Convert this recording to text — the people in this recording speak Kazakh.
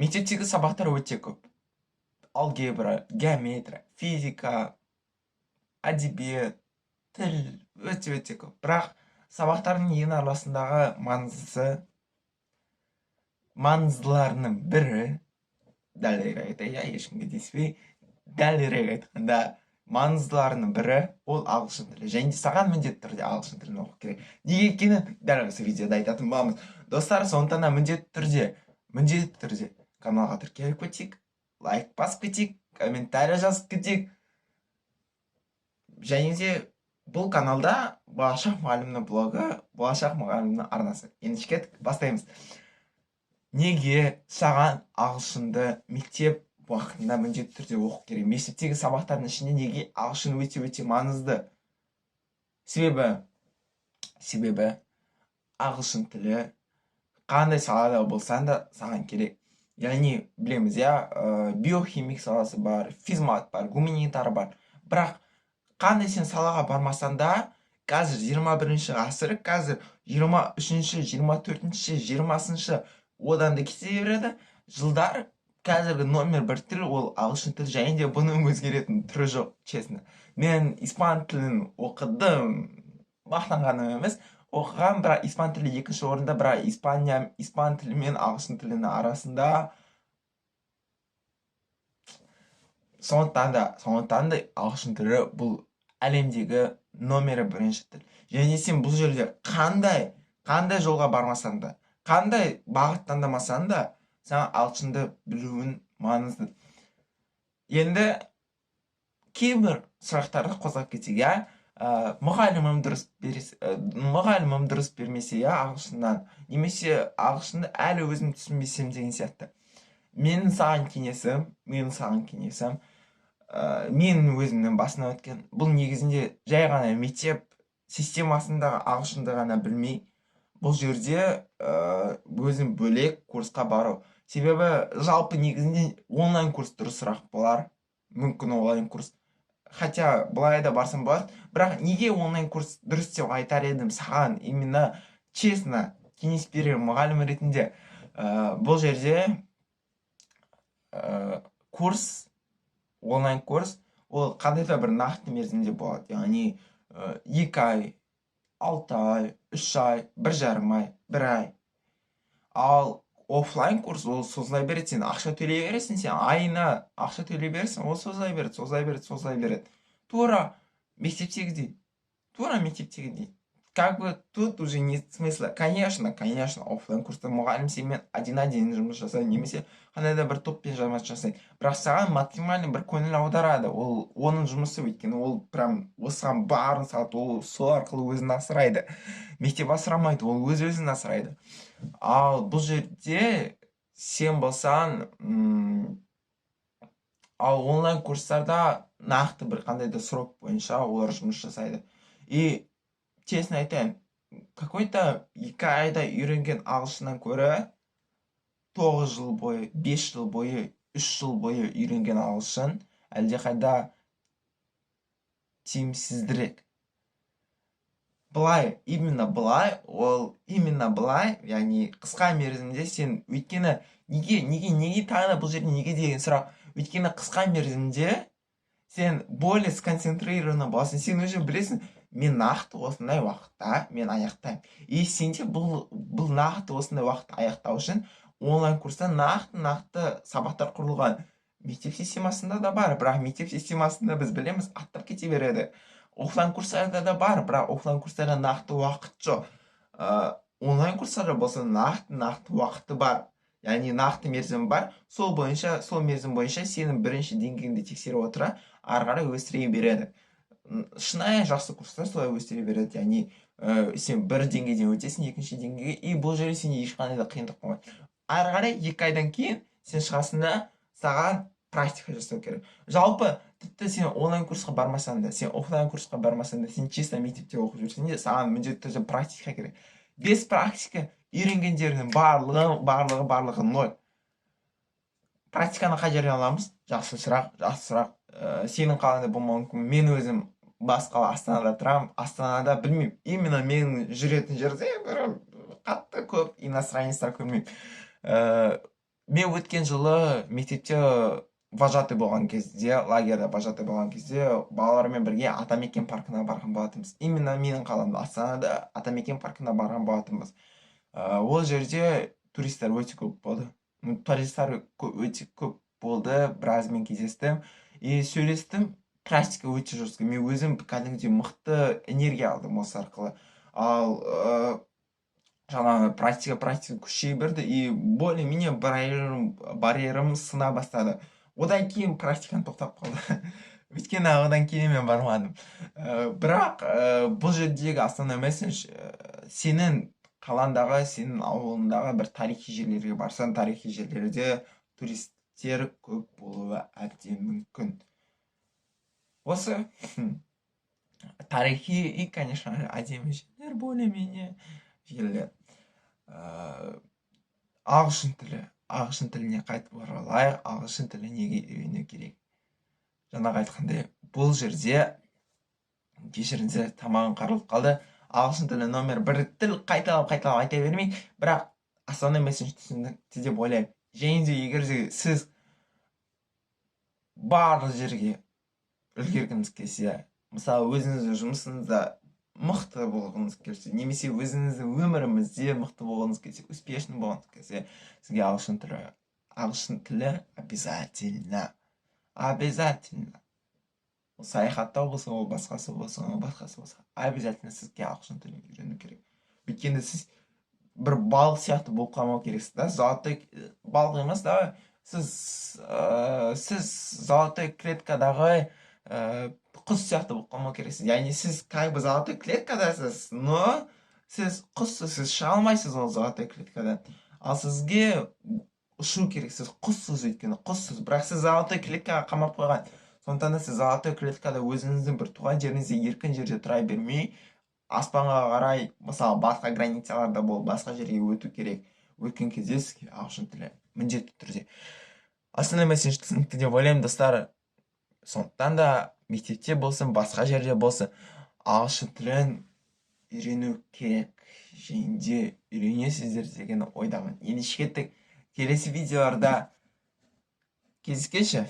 Мектептегі сабақтар өте көп: алгебра, геометрия, физика, әдебиет, тіл, өте өте көп. Бірақ сабақтардың ең арасындағы маңыздысы, маңыздыларының бірі, дәлірек айтайын, иә, ешкімге тиіспей, дәлірек айтқанда, маңыздыларының бірі ол ағылшын тілі. Және де саған міндетті түрде ағылшын тілін оқу керек. Неге екенін дәл осы видеода айтатын боламыз, достар. Сондықтан да міндетті түрде каналға тіркеліп кетейік, лайк басып кетейік, комментарий жазып кетейік. Және де бұл каналда болашақ мұғалімнің блогы, болашақ мұғалімнің арнасы. Ендеше кеттік, бастаймыз. Неге саған ағылшынды мектеп уақытында міндетті түрде оқу керек? Мектептегі сабақтардың ішінде неге ағылшын өте өте маңызды? Себебі ағылшын тілі қандай салада болсаң да саған керек. Яғни білеміз, иә, биохимик саласы бар, физмат бар, гуманитар бар. Бірақ қандай сен салаға бармасаң да, қазір 21-ші ғасыр, қазір 23-ші, 24-ші, 20-шы, одан да кете береді жылдар, қазіргі номер бір тіл ол ағылшын тілі. Және де бұның өзгеретін түрі жоқ. Честно, мен испан тілін оқыдым, мақтанғаным емес, оқыған. Бірақ испан тілі екінші орында, бірақ Испания, испан тілі мен ағылшын тілінің арасында. Сондықтан да ағылшын тілі бұл әлемдегі номері бірінші тіл. Және сен бұл жерде қандай жолға бармасаң да, қандай бағыт таңдамасаң да, саған ағылшынды білуің маңызды. Енді кейбір сұрақтарды қозғап кетсек, иә. Мұғалімім дұрыс бермесе, иә, ағылшыннан, немесе ағылшынды әлі өзім түсінбесем деген сияқты. Менің саған кеңесім, менің өзімнің басымнан өткен бұл негізінде жай ғана мектеп системасындағы ағылшынды ғана білмей, бұл жерде өзім бөлек курсқа бару. Себебі жалпы негізінде онлайн курс дұрысырақ болар мүмкін, онлайн курс. Хотя былай да барсам болады, бірақ неге онлайн курс дұрыс деп айтар едім саған, именно честно кеңес беремін мұғалім ретінде. Бұл жерде курс, онлайн курс ол қандай да бір нақты мерзімде болады, яғни 2 ай, 6 ай, 3 ай, 1,5 ай, бір ай. Ал оффлайн курс ол созыла береді. Сен ақша төлей бересің, сен айына ақша төлей бересің, ол созыла береді, созыла береді, созыла береді, тура мектептегідей, тура мектептегідей. Как бы тут уже нет смысла. Конечно, оффлайн курста мұғалім сенімен один один жұмыс жасайды немесе қандай да бір топпен жұмыс жасайды, бірақ саған максимально бір көңіл аударады. Ол оның жұмысы, өйткені ол прям осыған барын салады, ол сол арқылы өзін асырайды. Мектеп асырамайды, ол өз өзін асырайды. Ал бұл жерде сен болсаң, ал онлайн курстарда нақты бір қандай да срок бойынша олар жұмыс жасайды. И честно айтайын, какой-то 2 айда үйренген ағылшыннан гөрі 9 жыл бойы, 5 жыл бойы, 3 жыл бойы үйренген ағылшын әлдеқайда тиімсіздірек. Былай, именно былай, ол именно былай, яғни қысқа мерзімде сен, өйткені неге тағы да бұл жерде неге деген сұрақ. Өйткені қысқа мерзімде сен более сконцентрированный боласың. Сен уже білесің, мен нақты осындай уақытта мен аяқтаймын. И сенде бұл нақты осындай уақытта аяқтау үшін онлайн курста нақты нақты сабақтар құрылған. Мектеп системасында да бар, бірақ мектеп системасында біз білеміз, аттап кете береді. Оффлайн курстарда да бар, бірақ оффлайн курстарда нақты уақыт жоқ. Онлайн курстарда болса, нақты нақты уақыты бар, яғни нақты мерзімі бар. Сол бойынша, сол мерзім бойынша сенің бірінші деңгейіңді тексеріп отыра, ары қарай өсіре береді. Шынайы жақсы курстар солай өсіре береді. Яғни сен бір деңгейден өтесің екінші деңгейге, и бұл жерде сенде ешқандай да қиындық болмайды. Ары қарай 2 айдан кейін сен шығасың да, саған практика жасау керек. Жалпы, тіпті сен онлайн курсқа бармасаң да, сен оффлайн курсқа бармасаң да, сен чисто мектепте оқып жүрсең де, саған міндетті түрде практика керек. Без практика үйренгендерінің барлығы, барлығы, барлығы ноль. Практиканы қай жерден аламыз? Жақсы сұрақ, жақсы сұрақ. Сенің қалаңда болмауы мүмкін. Мен өзім бас қала Астанада тұрамын. Астанада, білмеймін, именно мен жүретін жерде бір қатты көп иностранецтар көрмеймін. Мен өткен жылы мектепте вожатый болған кезде, лагерьде вожатый болған кезде балалармен бірге Атамекен паркына барған болатынбыз. Именно менің қаламда, Астанада, Атамекен паркына барған болатынбыз. Ол жерде туристер өте көп болды. Туристер өте көп болды. Біразымен кездестім и сөйлестім. Практика өте жестко. Мен өзім кәдімгідей мықты энергия алдым осы арқылы. Ал жаңағы практика күшейе берді и более менее барьерім сына бастады. Одан кейін практикам тоқтап қалды, өйткені одан кейін мен бармадым. Бірақ бұл жердегі основной месседж: сенің қалаңдағы, сенің ауылыңдағы бір тарихи жерлерге барсаң, тарихи жерлерде туристер көп болуы әбден мүмкін. Осы тарихи и, конечно, әдемі жерлер, более менее жерлер. Ағылшын тілі, ағылшын тіліне қайтып оралайық. Ағылшын тілі неге үйрену керек? Жаңағы айтқандай, бұл жерде, кешіріңіздер, тамағым қарылып қалды. Ағылшын тілі номер бір тіл, қайталап қайталап айта бермей, бірақ основной месседж түсінікті деп ойлаймын. Және де егер де сіз барлық жерге үлгергіңіз келсе, мысалы, өзіңіздің жұмысыңызда мықты болғыңыз келсе немесе өзіңіздің өміріңізде мықты болғыңыз келсе, успешный болғыңыз келсе, сізге ағылшын тілі обязательно, обязательно. Ол саяхаттау болсын, ол басқасы болсын, ол басқасы болсын, обязательно сізге ағылшын тілін үйрену керек. Өйткені сіз бір балық сияқты болып қалмау керексіз да. Золотой балық емес, давай, сіз золотой клеткадағы құс сияқты болып қалмау керексіз. Яғни сіз как бы золотой клеткадасыз, но сіз құссыз, сіз шыға алмайсыз ол золотой клеткадан. Ал сізге ұшу керек, сіз құссыз, өйткені құссыз, бірақ сіз золотой клеткаға қамап қойған. Сондықтан да сіз золотой клеткада, өзіңіздің бір туған жеріңізде, еркін жерде тұра бермей, аспанға қарай, мысалы, басқа границаларда болып, басқа жерге өту керек. Өткен кезде сізге ағылшын тілі міндетті түрде. Основной месседж түсінікті деп ойлаймын, достар. Сондықтан да мектепте болсын, басқа жерде болсын, ағылшын тілін үйрену керек және де үйренесіздер деген ойдамын. Ендеше кеттік, келесі видеоларда кездескенше.